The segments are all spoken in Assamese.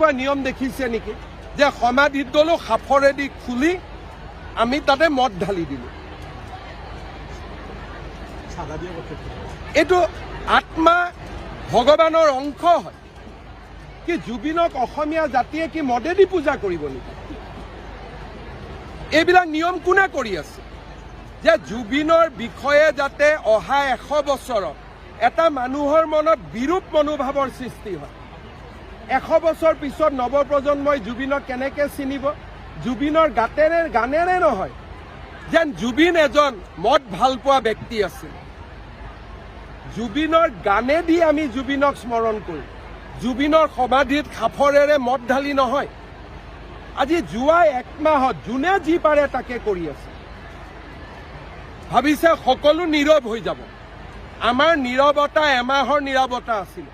এনেকুৱা নিয়ম দেখিছে নেকি যে সমাধিত গ'লো, সাফৰেদি খুলি আমি তাতে মদ ঢালি দিলোঁ? চাধা দিয়া কথা। এইটো আত্মা ভগৱানৰ অংশ হয়। কি জুবিনক অসমীয়া জাতিয়ে কি মদেদি পূজা কৰিব নেকি? এইবিলাক নিয়ম কোনে কৰি আছে যে জুবিনৰ বিষয়ে যাতে অহা 100 বছৰত এটা মানুহৰ মনত বিৰূপ মনোভাৱৰ সৃষ্টি হয়? 100 বছৰ পিছত নৱপ্ৰজন্মই জুবিনক কেনেকে চিনিব? জুবিনৰ গানেৰে নহয়, যেন জুবিন এজন মদ ভাল পোৱা ব্যক্তি আছিল। জুবিনৰ গানেদি আমি জুবিনক স্মৰণ কৰিম, জুবিনৰ সমাধিত সাফৰেৰে মদ ঢালি নহয়। আজি যোৱা এক মাহত যোনে যি পাৰে তাকে কৰি আছে। ভাবিছে সকলো নীৰৱ হৈ যাব। আমাৰ নীৰৱতা এমাহৰ নীৰৱতা আছিল।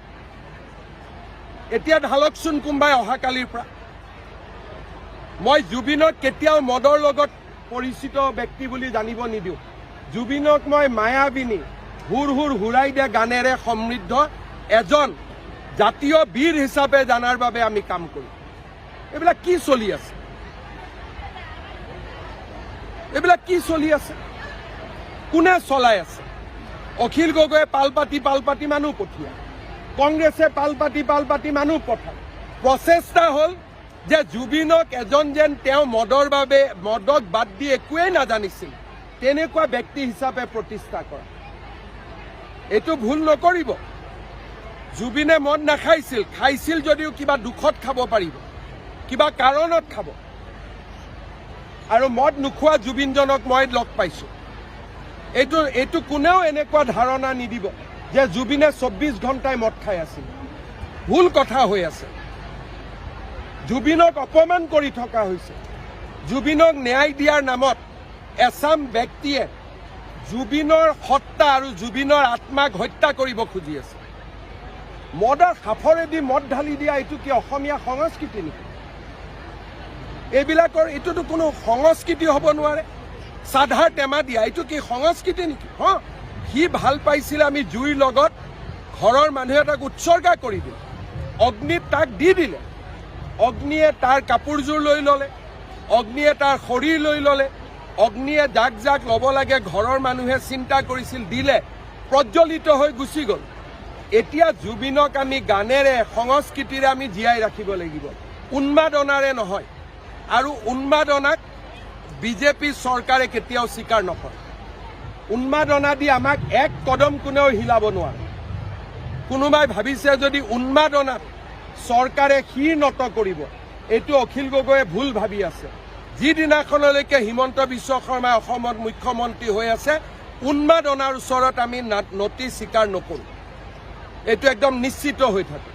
এতিয়া ঢালকচোন কোনোবাই অহাকালিৰ পৰা। মই জুবিনক কেতিয়াও মদৰ লগত পৰিচিত ব্যক্তি বুলি জানিব নিদিওঁ। জুবিনক মই মায়াবিনী, হুৰ হুৰ হুৰাই দিয়া গানেৰে সমৃদ্ধ এজন জাতীয় বীৰ হিচাপে জনাৰ বাবে আমি কাম কৰিম। এইবিলাক কি চলি আছে? এইবিলাক কি চলি আছে? কোনে চলাই আছে? অখিল গগৈয়ে পাল পাতি পাল পাতি মানুহ পঠিয়ায়, কংগ্ৰেছে পাল পাতি পাল পাতি মানুহ পঠায়। প্ৰচেষ্টা হ'ল যে জুবিনক এজন যেন তেওঁ মদৰ বাবে, মদক বাদ দি একোৱেই নাজানিছিল, তেনেকুৱা ব্যক্তি হিচাপে প্ৰতিষ্ঠা কৰা। এইটো ভুল নকৰিব। জুবিনে মদ নাখাইছিল। খাইছিল যদিও কিবা দুখত খাব পাৰিব, কিবা কাৰণত খাব। আৰু মদ নোখোৱা জুবিনজনক মই লগ পাইছো। এইটো কোনেও এনেকুৱা ধাৰণা নিদিব যে জুবিনে 24 ঘণ্টাই মদ খাই আছিল। ভুল কথা হৈ আছে। জুবিনক অপমান কৰি থকা হৈছে। জুবিনক ন্যায় দিয়াৰ নামত এচাম ব্যক্তিয়ে জুবিনৰ সত্তা আৰু জুবিনৰ আত্মাক হত্যা কৰিব খুজি আছে। মদৰ সাফৰেদি মদ ঢালি দিয়া, এইটো কি অসমীয়া সংস্কৃতি নেকি? এইবিলাকৰ এইটোতো কোনো সংস্কৃতি হ'ব নোৱাৰে। চাধাৰ টেমা দিয়া, এইটো কি সংস্কৃতি নেকি? সি ভাল পাইছিলে, আমি জুইৰ লগত ঘৰৰ মানুহে তাক উৎসৰ্গা কৰি দিলে, অগ্নিত তাক দি দিলে। অগ্নিয়ে তাৰ কাপোৰযোৰ লৈ ল'লে, অগ্নিয়ে তাৰ শৰীৰ লৈ ল'লে, অগ্নিয়ে যাক যাক ল'ব লাগে ঘৰৰ মানুহে চিন্তা কৰিছিল, দিলে, প্ৰজ্বলিত হৈ গুচি গ'ল। এতিয়া জুবিনক আমি গানেৰে, সংস্কৃতিৰে আমি জীয়াই ৰাখিব লাগিব, উন্মাদনাৰে নহয়। আৰু উন্মাদনাক বিজেপি চৰকাৰে কেতিয়াও স্বীকাৰ নকৰে। উন্মাদনা দি আমাক এক কদম কোনেও হিলাব নোৱাৰে। কোনোবাই ভাবিছে যদি উন্মাদনাত চৰকাৰে শিৰ নত কৰিব, এইটো অখিল গগৈয়ে ভুল ভাবি আছে। যিদিনাখনলৈকে হিমন্ত বিশ্ব শৰ্মা অসমত মুখ্যমন্ত্ৰী হৈ আছে, উন্মাদনাৰ ওচৰত আমি নতি স্বীকাৰ নকৰোঁ। এইটো একদম নিশ্চিত হৈ থাকে।